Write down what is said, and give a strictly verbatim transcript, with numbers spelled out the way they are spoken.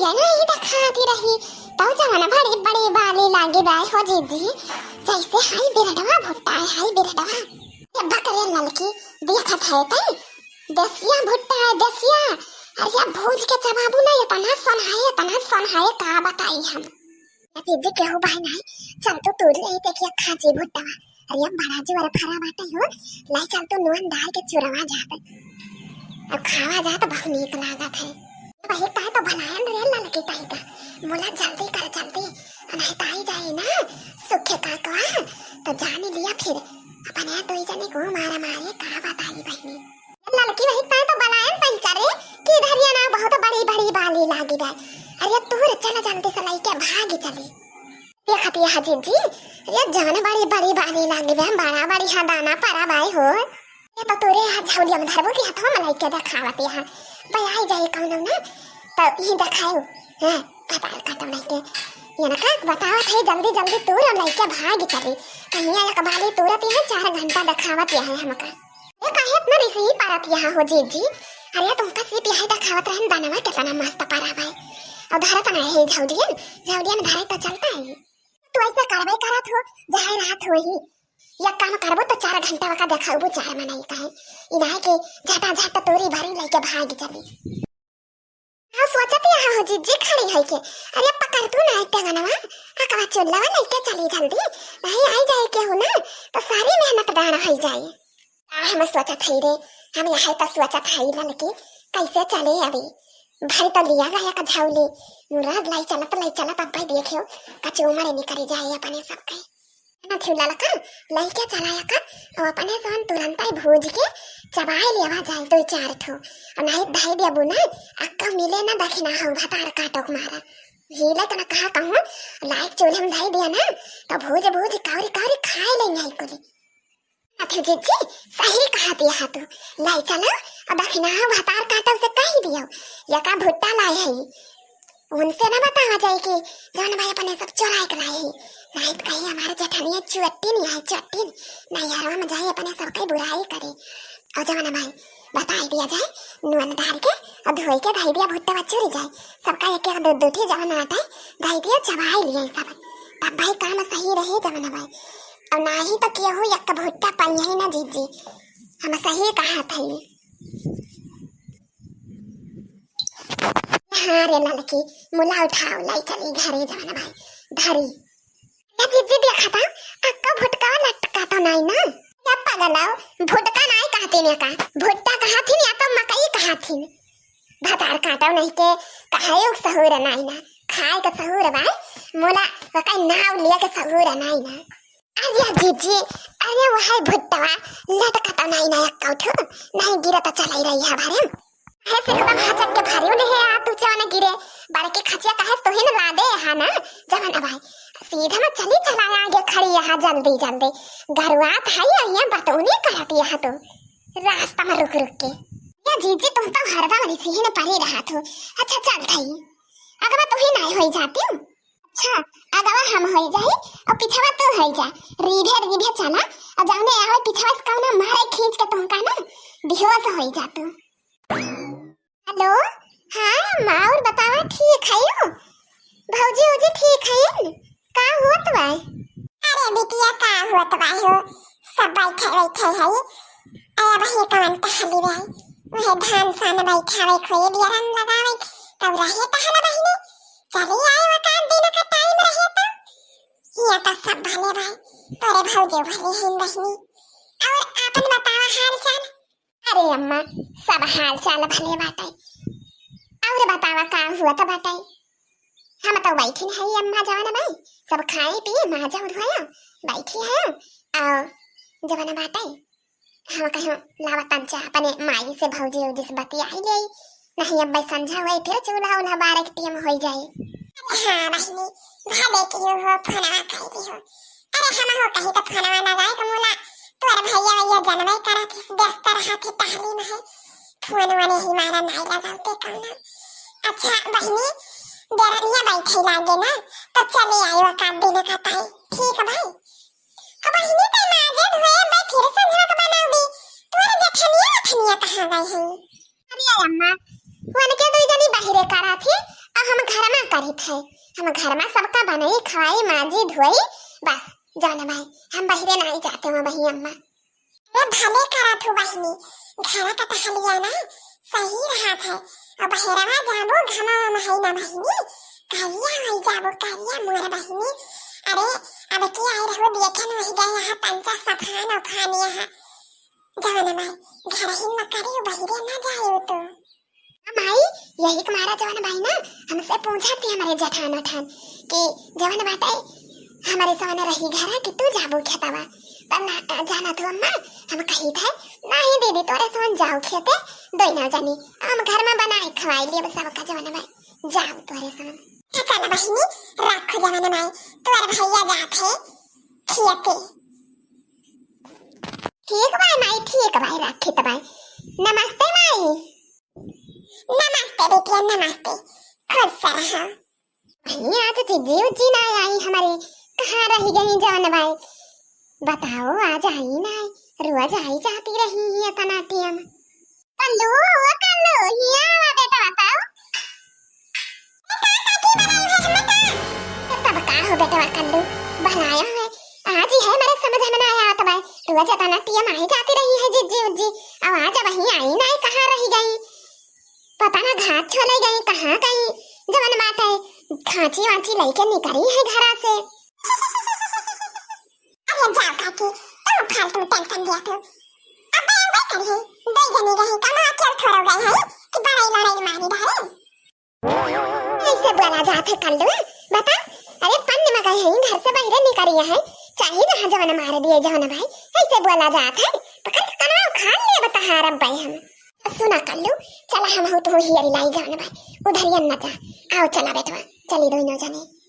केना ही देखाती रही, तउ जवन बड़ी बड़ी बाली लागी बाय हो जीजी, जैसे हाई बिरडवा भुट्टा है, हाई बिरडवा। ये बकरे ललकी देखत है तई, देसिया भुट्टा है, देसिया। अरे या भूज के चबाबू ना, इतना सोनहाए, इतना सोनहाए, का बताई हम। जीजी केहू बाय नाई, चल तो तोरी रही देखिया खाची भुट्टवा। अरे अब बड़ा जोर फरा बाटे हो, लाई चल तो नून डाल के चुरवा जात। अब खावा जात बहुत नीक लागत है। अब एक ताय तो भलायन रे ललकी ताई का। मोला जल्दी कर जल्दी, नहीं ताई जाए ना, सुखे का कवा, तो जानी लिया फिर। अपने दुई जने को मारा मारे का बताई बहिनी। ललकी वही ताय तो बलायन तई करे कि इधर ये ना बहुत बड़ी बड़ी बाली लागी बे। अरे तू रे चल जल्दी से लइके भागी चली। देखत यह जीजी, ये जवन बड़ी बड़ी बाली लागी बे, बड़ा बड़ी हा दाना परा बाय हो। ये तो तोरे यहाँ झौलिया में धरबो की हथवा में लइके देखावत यहाँ। बे आई जाए कौनो ना, तो यही देखायो। हैं, भतार काटो लइके। ये ना का बतावत है, जल्दी जल्दी तोर लइके भागी चली। कहीं एक बाली तुरत यहाँ चार घंटा देखावत यहाँ हमका। ये काहे इतना रिसही पारत यहाँ हो जीजी? अरे तुमका सिर्फ यही देखावत रहन दानवा कितना मस्त पारा भाई। और धरत ना है झौलियन, झौलियन धरे तो चलता है। तू ऐसे करवाई करत हो, जहाँ रात हो ही। या काम करबो तो चार घंटा वका देखाबो चार मनाई कहे। इनाहे के झटा झट तोरी भरी लइके भाग चली। हाँ, सोचत यहाँ हो जीजी खड़ी है के। अरे पकड़ तू ना इतने गनवा, अकवा चुल्लवा लइके चली जल्दी, नहीं आई जाए के हो ना, तो सारी मेहनत डांड हो जाए। का हम सोचत हई रे, हम यहाँ तो सोचत हई ललकी, कैसे चले अभी। भाई तो लिया गया का झौली, मुराद लाई चलत, लाई चलत, अब भाई देखियो, कचू मरे निकरी जाए अपने सबके। ना थिउ ललका, लइके चलाया कर, और अपने सन तुरंत ही भूज के चबाए लेवा जाए दो चार ठो। और नहीं धाई देबू ना, अक्का मिले ना दखिना हो भतार काटो के मारा। हिले तो ना कहा कहूँ, लाइक चूल्हे में धाई दिया ना, तो भूज भूज कौरी कौरी खाए लेंगे ही कुली। अथे जीजी, सही कहा दिया हा तू, लाई चलो, और दखिना हो भतार काटो से कही दियो, या का भुट्टा लाए है। उनसे ना बतावा जाए कि जौन भाई अपने सब चोराए के लाए ही। नाहीं तो कहीं हमारे जेठनिया चुअट्टी नहीं है, चुअट्टी नहीं। नैहरवा में जाए अपने सबके बुराई करे। और जौन भाई बताई दिया जाए, नून डाल के और धोई के धई दिया भुट्टा चुरी जाए। सबका एक एक दो दो ठी जौन आटा है, धई दिया चबाई लिए सब। तब भाई काम सही रहे जौन भाई। और नाहीं तो केहू एक भुट्टा पाई ही ना जीजी। हम सही कहा था ये। हाँ रे ललकी, मुला उठाओ, लाई चली घरे जवन भाई। धरी। या जीजी देखा था, अक्का भुटका लटका तो नाहीं ना? या पगलाओ, भुटका नाहीं कहती ने का, भुट्टा कहत हिन या तो मकई कहत हिन। भतार काटो नहीं के, कहायो सहूर नाहीं ना, खाए के सहूर बाय, मुला वकाई नाव लिए के सहूर नाहीं ना। अरे जीजी, अरे वही भुट्टवा लटकता नाहीं ना, एक्का उठो, नाहीं गिरत चलाई रही है भारे। हे से एकदम हचक के भारे उन्हें है, आ तू चौन गिरे, बड़के खचिया कहे तोहिन ला दे है ना, जवन भाई। सीधा में चली चलाया आगे खड़ी यहाँ जल्दी जल्दी। गरुआत है या ये बतौनी करत यहाँ तो। रास्ता में रुक रुक के। या जीजी तुम तो हरदम रिसिही ने परी रहा थो। अच्छा चल थई। अगवा तोही नाहीं होई जाती हूँ। अच्छा, अगवा हम होई जाई और पिछवा तू होई जा। रीभे रीभे चला और जाने आवे पिछवा से कौनो मारे खींच के तुमका ना बेहोश होई जा तू। हेलो, हाँ अम्मा, और बतावा ठीक है हो? भौजी उजी ठीक है? का होत बा? अरे बिटिया का होत बा हो? सब बैठे बैठे है। अरे वही कवन टहली बा? वह धान सान बैठावे खोए बियरन लगावे तब रहे टहल बहिनी। चली आई वकात दिन का टाइम रहे तो। हिया तो सब भले भाई, तोरे भौजी भले हैं बहिनी। और आपन बतावा हाल चाल? अरे अम्मा, सब हाल चाल भले बाटे। और बतावा का हुआ तो बाटे? हम तो बैठिन है अम्मा जवन भाई, सब खाए पिए माजा धोया बैठी है। और जवन बाटे हम कहूँ लावा तंचा अपने माई से भौजी उजी से बतियाई ले। नहीं अब भाई संझा हुई फिर चूल्हा उल्हा बारे के टेम होई जाई। हाँ बहिनी, भले की हो फोनवा कई दी हो। अरे हम हो कहीं तो फोनवा लगाए के मुला तोर भैया भैया जनवे करत हिस व्यस्त रहत ही टहली में है। फोन वने ही मारा नाई लगावते कौनो। अच्छा बहिनी, देरनिया बैठे लागे ना, तो चले आयो का दिन का ताई। ठीक भाई। अब बहिनी ते माजे धोए बे फिर संझवा के बनाओगी। तोर जेठनिया रठनिया कहाँ गए हैं? अरे अम्मा, वन के दुई जनी बाहिरे करा थी, अब हम घर कहत है, हम घर मा सबका बनाई, खवाई, माजी, धोई, बस जवन भाई, हम बहिरे नाई जाते हो बही अम्मा। अरे भले करत हो बहिनी, घर का टहलिया ना सही रहत है। अब बहिरवा जाबो घमा महीना बहिनी, करिया होई जाबो करिया मोर बहिनी। अरे अब की आई रहो देखे न वही गए यहाँ पंचा सफान उफान यहाँ। जवन भाई, घर ही न करे, बहिरे न जाए तो। माई, यही के मारा जवन भाई ना हमसे पूछत थी हमरे जेठान उठान कि जवन बाटे हमरे सवन रही घरा कि तू जाबू खेतवा। पर ना, जाना तू अम्मा, हम कही थे, "नहीं दीदी, तोरे सवन जाओ खेते, दोनों जनी, हम घर मा बनाए खवाई लेब सबका जवन भाई, जाओ तोरे सवन।" अच्छा ना बहिनी, रखो जवन भाई, तोर भैया जात है खेते। ठीक बाय माई, ठीक बाय, राखित बाय। नमस्ते माई। नमस्ते बिटिया, नमस्ते। खुश रहा। माई, आज जिज्जी उज्जी ना आई हमरे, कहाँ रही गई जवन बाय? बताओ, आज आई ना, रोज आई जाती रही है इतना टेम। कल्लू, ओ कल्लू, हियाँ आवा बेटवा, बताओ। ए, का काकी बनाई है, हम का? ए, तब का हो बेटवा कल्लू, बनाया है। आज ही है, मेरे समझ में ना आया, तब रोज इतना टेम आई जाती रही है जिज्जी उज्जी। अब आज वहीं आई ना, कहाँ रही गई? पता ना घात छोले गई, कहाँ गई? जवन बाटे, खांची वांची लेके निकली है घरा से। अरे जाओ काकी, तुम फालतू टेंशन लिया तू। अब बयान कोई करिए, दो जनी रही, कम आके थोड़ा गए हैं कि बड़ाई लड़ाई मारी रहे। ऐसे बोला जात है कल्लू, बता, अरे पन्न में गए हैं, घर से बाहर निकली है, चाहे जहाँ जवन मार दिए जवन भाई, ऐसे बोला जात है, पकड़ के कनवा उखाड़ ले बता हारब भाई हम। सुना कल्लू, चला हम हो तुम हियरी लाई जवन भाई, उधर ही न जा, आओ चला बेटवा, चली दोनों जने।